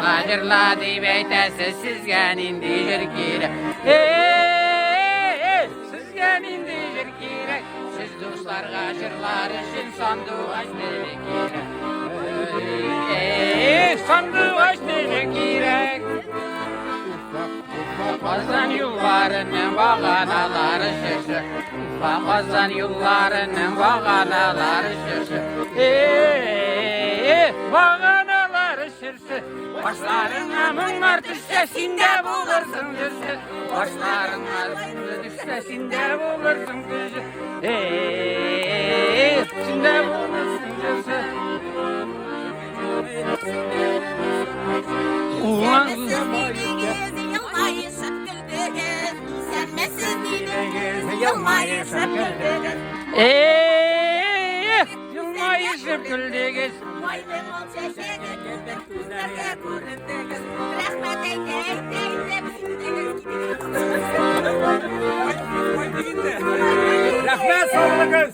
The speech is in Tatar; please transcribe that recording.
Җырла, җырла дип әйтәсез, сезгә нинди җыр кирәк? Эй, сезгә нинди җыр кирәк? Сез дусларга җырлар өчен сандугач теле кирәк. Эй, сандугач теле кирәк. Казан юлларының баганалары чыршы. Уфа Казан юлларының баганалары чыршы. Эй, баганалары чыршы. Башларыңа моңнар төшсә, син дә булырсың җырчы. Башларыңа төшсә, син дә булырсың җырчы. Эй, син дә булырсың җырчы. Эх, елмаешып көлдегез. Рәхмәт, саулыгыз!